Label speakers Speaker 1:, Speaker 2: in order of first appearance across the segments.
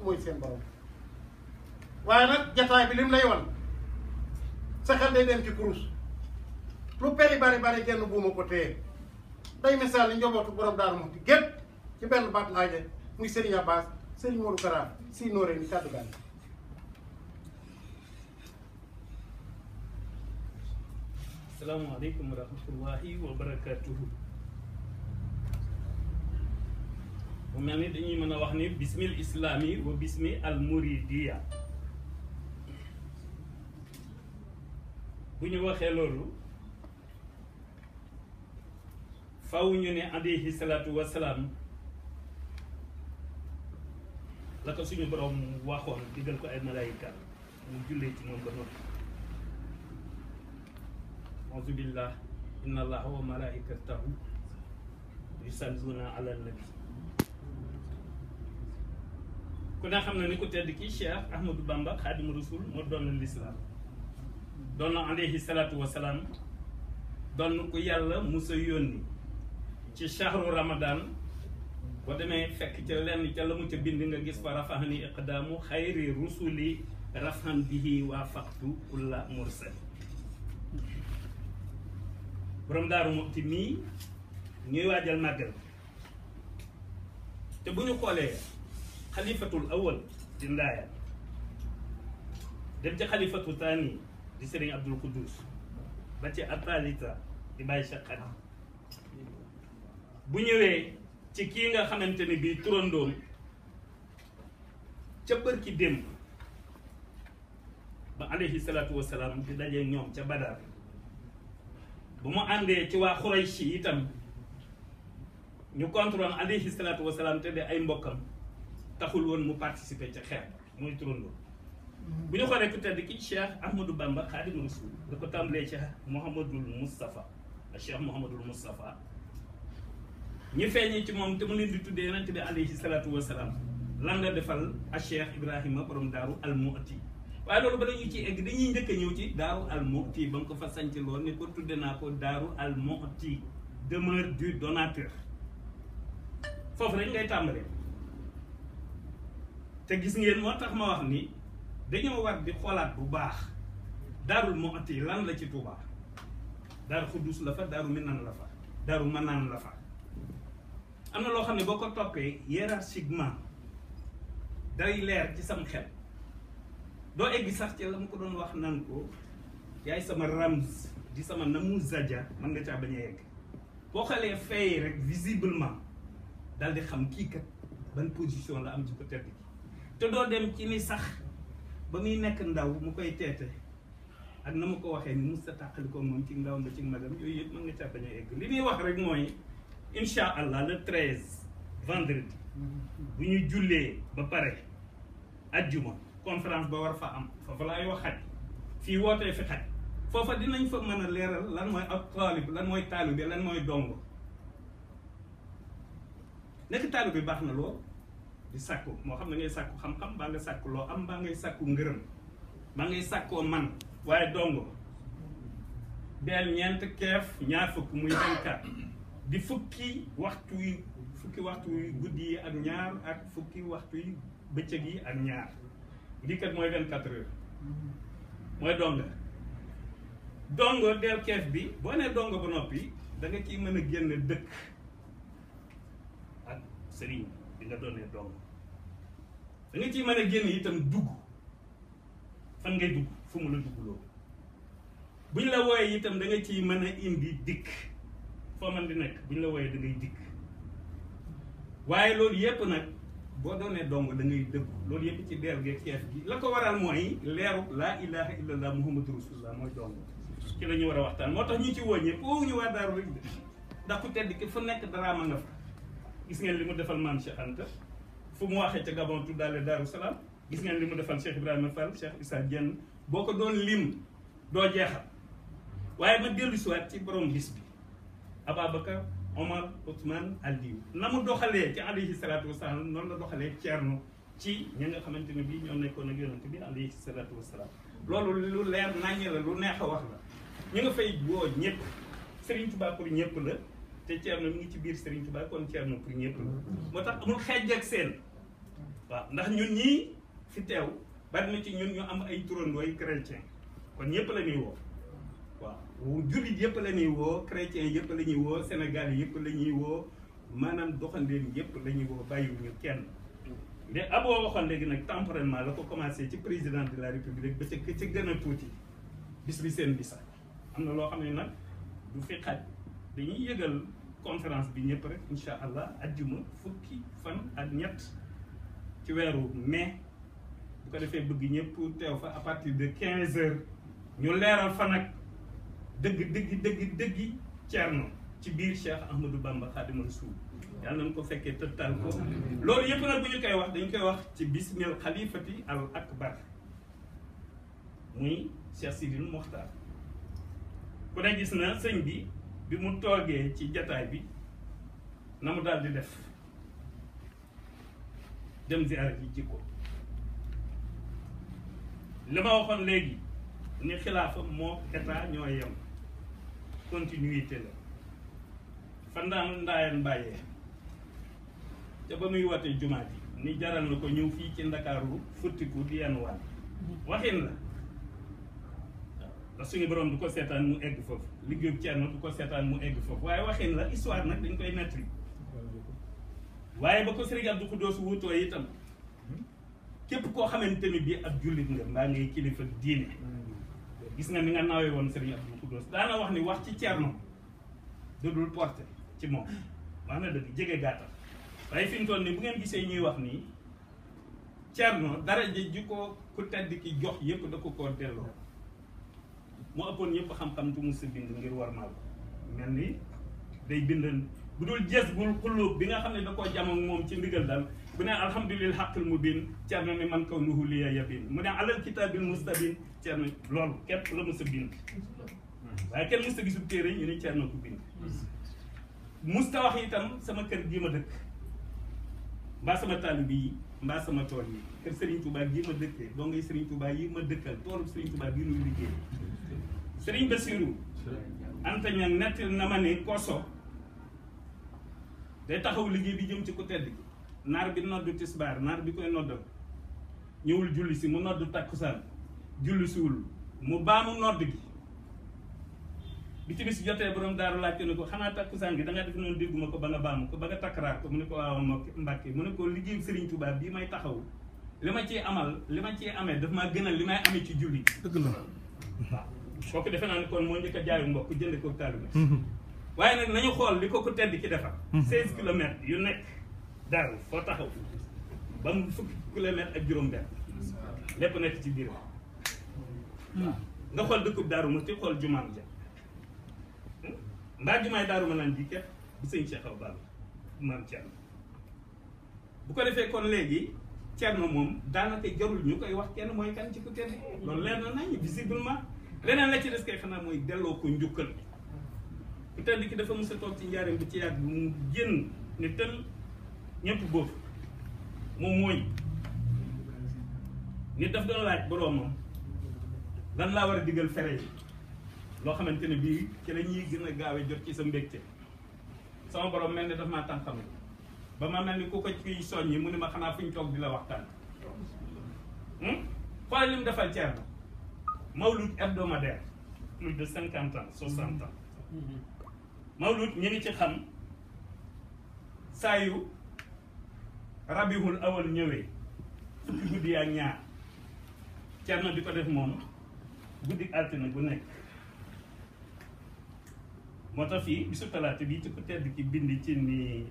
Speaker 1: mooy seen borom waaye nag jataay bi lim lay wan sa xel day dem ci kurus lu peri bari genn buuma ko téye day misaal ni njobootu borom Daaru Muxti gépp ci benn baat laay de muy Serigne Abbas Serigne Modou Kara si nooree ni kàddu gaal
Speaker 2: asalaamaaleykum wa rahmatullahi wa barakatuhu mu mel ni dañuy mën a wax ni bismil islami wa bismi al muridiya bu ñu waxee loolu faw ñu ne alayhi salaatu wasalaam la ko suñu borom waxoon digal ko ay malaayika mu jullee ci moom ba noppi auzu billah inna allaha wa malaikatahu yusalluna ala nabi ku ne xam na ni ku tedd ki Cheikh Ahmadou Bamba Xaadimu Rasul moo doon lislaam doon na alayhi salaatu wasalaam doon ko yàlla musa yónni ci shahru ramadan boo demee fekk ca lenn ca la mu ca bind nga gis fa rafahani iqdaamu xayri rusuli rafhan bihi waa faqtu kulla mursal borom Daaru Muxti mii ñuy waajal màggal te bu ñu xoolee xalifatul awal di ndaaya dem ci xalifatu taani di Serigne Abdul Quddus ba ci atalita di bàyyi Cheikh bu ñëwee ci kii nga xamante ni bii turandoom ca bërki démb ba alayhi salaatu wasalaam di dajee ñoom ca Badar bu mu àndee ci waa Xurayshi itam ñu contrôle alayhi salaatu wasalaam te de ay mbokkam taxul woon mu participer ca xeex muy turandoom bu ñu xoolee ku tedd ki Cheikh Ahmadou Bamba Xaadimu Rasul da ko tàmbalee ci Mouhamadul Moustapha Cheikh Mouhamadul Moustapha ñi feeñee ci moom te mu leen di tuddee yonent bi alayhi salaatu wasalaam lan nga defal a Cheikh Ibrahima borom Daaru Al-Mu'ti waaye loolu ba dañu ci egg dañuy njëkk a ñëw ci Daaru Al-Mu'ti ba nga ko fa sanc lool ni ko tudde naa ko Daaru Al-Mu'ti demeure du donateur foofu rek ngay tàmbalee te gis ngeen moo tax ma wax ni dañoo war di xoolaat bu baax Daarul Mu'ti lan la ci Tuubaa Daaru Xuddus la fa Daaru Minan la fa Daaru Manaan la fa am na loo xam ne boo ko toppee hiérarchiquement day leer ci sam xel doo egg sax ci la mu ko doon wax nan ko yaay sama ramz di sama namuzaja mën nga caa bañ a yegg boo xoolee fay rek visiblement daal di xam kii kat ban position la am ci ko tedd gi te doo dem ci ni sax ba muy nekk ndaw mu koy teete ak na ma ko waxee ni mos a tàqali ko moom ci ndaw nga ci magam yooyu yëpp mën nga caa bañ a egg li ñuy wax rek mooy incha allah le 13 vendredi bu ñu jullee ba pare ajjuma conférence ba war fa am foofa laay wax xaj fii wootee fi xaj foofa dinañ fa mën a leeral lan mooy ab taalib lan mooy taalibe lan mooy dongo nekk taalibe bi baax na lool di sàkku moo xam ne ngay sàkku xam-xam baa nga sàkku loo am baa ngay sàkku ngërëm baa ngay sàkkoo man waaye dongo deel ñeent keef ñaar fukk muy 24 di fukki waxtu yi guddi yi ak ñaar ak fukki waxtu yi bëccëg yi ak ñaar lii kat mooy 24 heures mooy dongo del keef bi boo nee dongo ba noppi da nga ciy mën a génn dëkk ak sëriñ bi nga doonee dongo da nga ciy mën a génn itam dugg fan ngay dugg fu mu la dugg loolu bu ñu la wooyee itam da nga ciy mën a indi dikk foo man di nekk bu ñu la wooyee da ngay dikk waaye loolu yépp nag boo doonee dong da ngay dëgg loolu yépp ci deel geeg keef gi la ko waral mooy leeru laa ilaha illallah muhammadu rasulullah mooy dong ci la ñu war a waxtaan moo tax ñu ci woo ñëpp woowu ñu waa daaru rek de ndax ku tedd ki fu nekk daraama nga fa gis ngeen li mu defal maam Cheikh Anta fu mu waxee ca Gabon tuddaale Daaru Salaam gis ngeen li mu defal Cheikh Ibrahima Fall Cheikh Issa Diène boo ko doon lim doo jeexal waaye ma dellu si waat ci borom bis bi Ababacar Omar Ousmane Aliou na mu doxalee ci alayhi salaatu wasalaam noonu la doxalee Ceerno ci ñi nga xamante ne bii ñoo nekkoon ak yonent bi alayhi salaatu wasalaam loolu lu leer naññe la lu neex a wax la ñu nga fay woo ñëpp Serigne Touba pour ñëpp la te Ceerno mi ngi ci biir Serigne Touba kon Ceerno pour ñëpp la moo tax amul xeej ak seen waaw ndax ñun ñii fi teew bari na ci ñun ñu am ay turandooy chrétien kon ñëpp la ñuy woo waaw jullit yëpp la ñuy woo chrétien yëpp la ñuy woo Sénégal yëpp la ñuy woo maanaam doxandéem yëpp la ñuy woo bàyyiwuñu kenn de aboo waxoon léegi nag temporellement la ko commencé ci président de la république ba ca ci gën a tuuti bis bi seen bisa am na loo xam ne nag du fi xaj dañuy yëgal conférence bi ñëpp rek incha allah ajjuma fukki fan ak ñett ci weeru mai bu ko defee bëgg ñëpp teew fa à partir de 15 heures ñu leeral fa nag dëgg Thierno ci biir Cheikh Ahmadou Bamba Khadimou Rassoul yàlla nañ ko fekkee tëttal ko loolu yëpp nag bu ñu koy wax dañ koy wax ci bismil xalifati al akbar muy Cheikh Sidil Mokhtar ku ne gis na sëñ bi mu toogee ci jataay bi na mu daal di def dem ziyaara ji jikko li ma waxoon léegi ni xilaafa moo état ñoo yem continuité la fan daan ndaayeen bàyyee ca ba muy watee jumaa ji ni jaral na ko ñëw fii ci Ndakaaru futtiku di yenn waat waxin la ndax suñu borom du ko seetaan mu egg foofu liggéeyu Thierno du ko seetaan mu egg foofu waaye waxin la histoire nag dañ koy nettali waaye ba ko Serigne Abdou Khoudoss wuutoo itam képp koo xamante ni bii ab jullit nga mbaa ngay kilifa diine gis nga ni nga nawee woon Serigne Abdou Khoudoss daana wax ni wax ci Thierno dudul porté ci moom wax na dëgg jege gàttal waaye fi mu toll nii bu ngeen gisee ñuy wax nii Thierno daraja ji ko ku tedd ki jox yëpp da ko koo delloo moo ëppoon ñëpp xam-xam tu mu sa bind ngir war maal mel ni day bind bu dul jës bul xulóob bi nga xam ne da koo jam ak moom ci ndigal daal bu ne alhamdulilah xaqil mubin Thierno ni man kaw nuhu liya yabin mu ne alal kitaabil mustabin Thierno loolu képp la mu sa bind waaye kenn musta gisul téere ñu ne Thierno ko bind musta wax itam sama kër gii ma dëkk mbaa sama taalibe yi mbaa sama tool yi kër Serigne Touba gii ma dëkkee doo ngay Serigne Touba yi ma dëkkal toolu Serigne Touba bii nuy liggéey Serigne Bassirou Anta Niang nettil na ma ne koso day taxaw liggéey bi jëm ci ku tedd gi naar bi noddu tisbaar naar bi koy noddal ñëwul julli si mu noddu takkusaan julli siwul mu baamu nodd gi bi ci bis jotee borom daaru laajte ne ko xanaa takkusaan gi da nga def noonu dégguma ko ba nga baamu ko ba nga takkaraat ko mu ne ko waaw Mbàkke mu ne ko liggéeyu Serigne Touba bii may taxaw li ma ciy amee daf maa gënal li may amee ci julli dëgg la waaw kooku defe naa ne kon moo njëkk a jaayu mbokk jënd ko taalibe waaye nag nañu xool li ko ku tedd ki defar 16 kilomètres yu nekk daaru foo taxaw ba mu fukki kilomètres ak juróom-benn lépp nekk ci biir nga xool dëkkub daaru mu ti xool jumaam ja mbaa jumaay daaru ma naan ji képp bu sëñ Cheikh Awa Balla maam Thierno bu ko defee kon léegi Thierno moom daanaka jarul ñu koy wax kenn mooy kan ci ku tedd loolu leer na nañ visiblement leneen la ci des kay xanaa mooy delloo ko njukkal ku tedd ki dafa mos a toog ci njaareem bi ci yàgg bu mu génn ne tël ñëpp boobu moom mooy nit daf doon laaj boroomam lan laa war a digal fere yi loo xamante ne bii ci la ñuy gën a gaawee jot ci sa mbégte sama borom mel ni daf maa tànqam ba ma mel ni ku ko ciy soññi mu ne ma xanaa fu ñu toog di la waxtaan xoolal li mu defal Thierno mawlud hebdomadaire plus de 50 ans 60 ans mawlud ñu ngi ci xam saa yu rabihul awal ñëwee fukki guddi ak ñaar Thierno di ko def moom guddi altine bu nekk moo tax fii bisu talaata bi ci ku tedd ki bind ci ni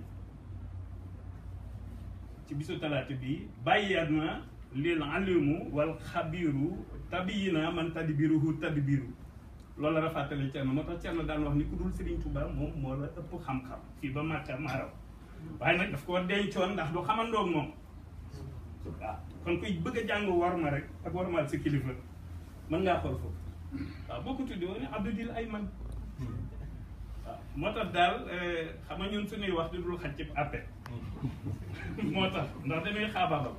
Speaker 2: ci bisu talaata bi bàyyi na lil alimu wal xabiru tabiyina man tadbiruhu tadbiru loolu la rafatale Thierno moo tax Thierno daan wax ni ku dul Serigne Touba moom moo la ëpp xam-xam fii ba Màkka maaraw waaye nag daf ko dencoon ndax du xamandoog moom waaw kon kuy bëgg a jàng warma rek ak warmaal sa kilifa mën ngaa xool foofu waaw boo ko tuddee woon ne Abdoudil ay man waaw moo tax daal xam nga ñun suñuy wax di dul xaj ci appel moo tax ndax damay xaabaabal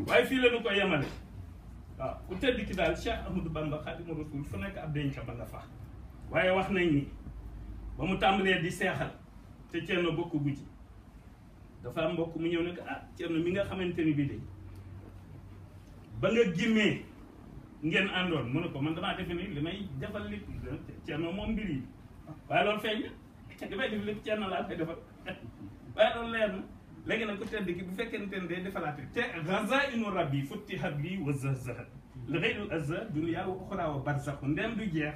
Speaker 2: waaye fii la ñu ko yemale waaw ku tedd ki daal Cheikh Ahmadou Bamba Khadimou Rassoul fu nekk ab denc ba nga fa waaye wax nañ ni ba mu tàmbalee di seexal te Thierno bokk gu ci dafa am mbokk mu ñëw ne ko ah Thierno mi nga xamante ni bii de ba nga gimmee ngeen àndoon mu ne ko man damaa defe ni li may defal lépp Thierno moom mbir yi waaye loolu feeñ na li may def lépp Thierno laa koy defal waaye loolu leer na léegi nag ku tedd ki bu fekkente ne day defalaate te razainu rabbi futtihat li wa zahzahat li ghayril azza dunya wa ukhra wa barzakh ndem du jeex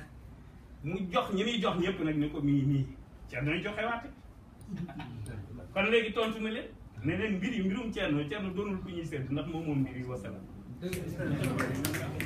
Speaker 2: mu jox ñi muy jox ñëpp nag ni ko mii nii Thierno joxe waate kon léegi tontu na leen ne leen mbir yi mbirum Thierno doonul ku ñuy seet ndax moom mbir yi wasalaam